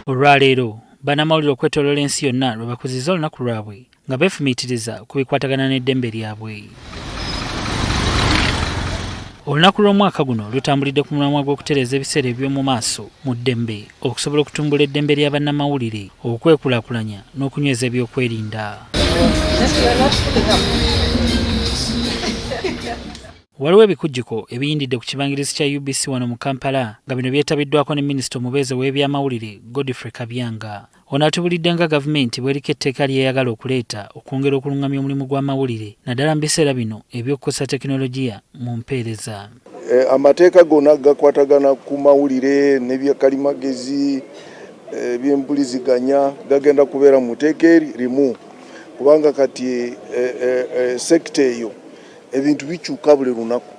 Olwaleero bannamawulire okwetooloola ensi yonna lwe bakuzizza olunaku lwabwe nga beefumiitiriza ku bikwatagana n'eddembe lyabwe. Olunaku lw'omwaka guno lutambulidde ku mulamwa gw'okutereeza ebiseera eby'omu maaso mu ddembe okusobola okutumbula eddembe lya bannamawulire, okwekulaakulanya n'okunyweza ebyokwerinda. Waliwo ebikujjuko ebiyindidde ku kibangirizi kya UBC wano mu Kampala nga bino byetabiddwako ne minisita omubeezi ow'ebyamawulire Godfrey Kabyanga. Ono atubulidde nga gavumenti bw'eriko etteeka ly'eyagala okuleeta okwongera okulungamya omulimu gw'amawulire naddala mu biseera bino eby'okukozesa tekinologiya mu mpeereza. Amateeka gonna gakwatagana ku mawulire n'ebyakalimagezi, ebyempuliziganya gagenda kubeera mu tteeka eri limu kubanga kati sekita eyo ebintu bikyuka buli lunaku.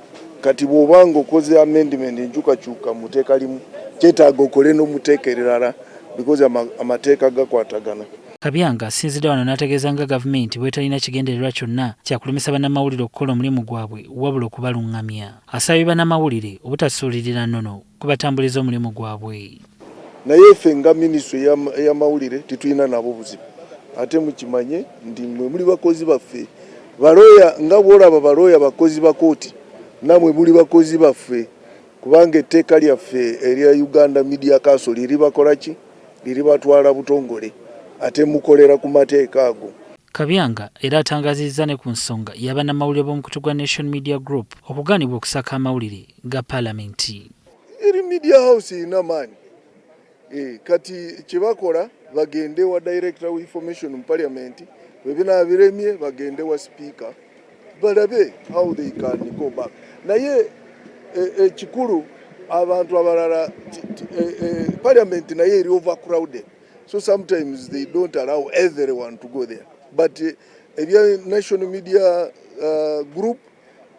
Kati bw'oba nga okoze amendment, enkyukakyuka mu tteeka limu, kyetaaga okole n'omu tteeka erirala because amateeka gakwatagana. Kabyanga asinzidde wano n'ategeeza nga gavumenti bw'etalina kigendererwa kyonna kya kulemesa bannamawulire okukola omulimu gwabwe wabula okubalungamya. Asabye bannamawulire obutasuulirira nnono kubatambuliza omulimu gwabwe. Naye ffe nga minisitule ey'amawulire tetulina nabo buzibu, ate mukimanye nti mwe muli bakozi baffe. Balooya nga bw'olaba balooya bakozi ba kooti, namwe muli bakozi baffe kubanga etteeka lyaffe erya Uganda Media Council liribakola ki? Liribatwala butongole ate mukolera ku mateeka ago. Kabyanga era atangaazizza ne ku nsonga ya bannamawulire b'omukutu gwa Nation Media Group okugaanibwa okusaka amawulire ga Palamenti. Eri media house erina maanyi. Kati kyebakola bagende wa director wa information mu parliament, bwe binaabiremye bagende wa speaker balabe how they can go back. Naye ekikulu abantu abalala, parliament naye eri overcrowded, so sometimes they don't allow everyone to go there, but ebya National Media Group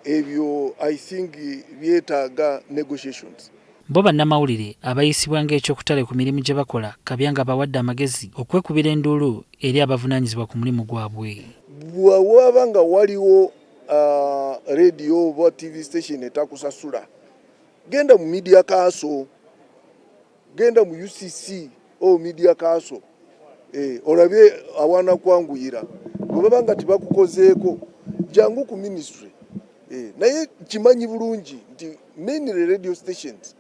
ebyo I think byetaaga negotiations. Bo bannamawulire abayisibwa ng'ekyokutale ku mirimu gye bakola, Kabyanga abawadde amagezi okwekubira enduulu eri abavunaanyizibwa ku mulimu gwabwe. Bwewaba nga waliwo radio oba TV station etakusasula, genda mu Media Council, genda mu UCC o Media Council, olabe awaana kwanguyira. Bwe baba nga tebakukozeeko, jangu ku ministry. Naye kimanyi bulungi nti mainly radio stations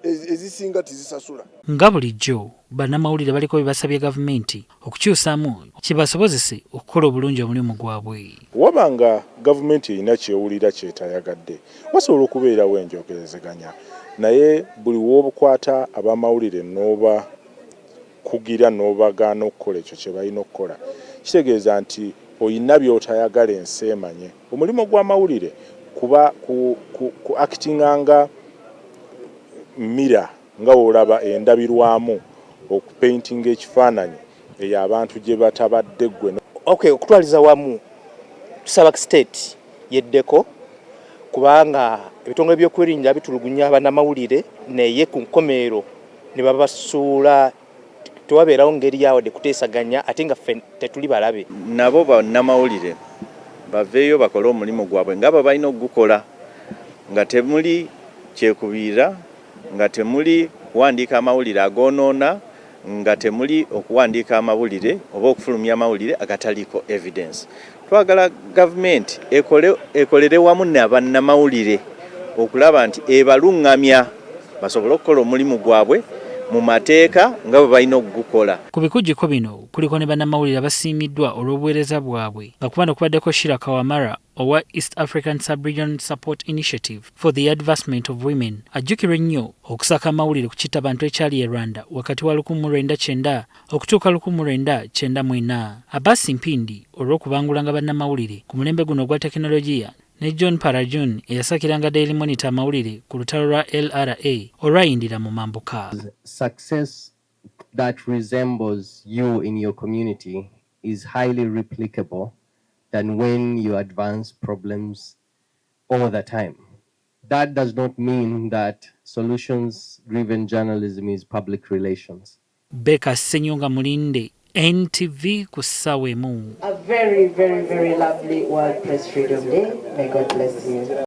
ezisinga tizisasula. Nga bulijjo bannamawulire baliko bye basabye gavumenti okukyusaamu kibasobozese okukola obulungi omulimu gwabwe. Waba nga gavumenti erina kyewulira kyetayagadde, wasobola okubeerawo enjogerezeganya, naye buli w'obukwata abamawulire n'oba kugira n'obagaana okukola ekyo kye balina okukola, kitegeeza nti oyina by'otayagala ensi emanye. Omulimu gw'amawulire kuba ku actinga nga mirror, nga w'olaba endabirwamu okupaintinga ekifaananyi eyo abantu gye batabadde ggwe. Okay, okutwaliza wamu tusaba state yeddeko kubanga ebitongole by'okwerinda bitulugunya bannamawulire, naye ku nkomerero ne babasuula, tewabeerawo ngeri yawadde kuteesaganya, ate nga ffe tetuli balabe. Nabo bannamawulire baveeyo bakole omulimu gwabwe nga bwe balina okugukola, nga temuli kyekubiira, nga temuli kuwandiika amawulire agoonoona, nga temuli okuwandiika amawulire oba okufulumya amawulire agataliiko evidence. Twagala gavumenti ekolere wamu nabannamawulire okulaba nti ebaluŋŋamya basobole okukola omulimu gwabwe mu mateeka nga bwe balina okugukola. Ku bikujjuko bino kuliko ne bannamawulire abasiimiddwa olw'obuweereza bwabwe, nga ku bano kubaddeko Shira Kawamara owa East African Sub-Region Support Initiative for the Advancement of Women, ajjukirwa ennyo okusaka amawulire ku kittabantu ekyali e Rwanda wakati wa 1990 okutuuka 1994, Abasi Mpindi olw'okubangulanga bannamawulire ku mulembe guno ogwa tekinologiya, ne John Parajun eyasakiranga Daily Monitor amawulire ku lutalo lwa LRA olwayindira mu mambuka. Success that resembles you in your community is highly replicable than when you advance problems all the time. That does not mean that solutions-driven journalism is public relations. Beka Ssenyonga Mulinde, NTV, ku ssaawa 1. A very, very, very lovely World Press Freedom Day. May God bless you.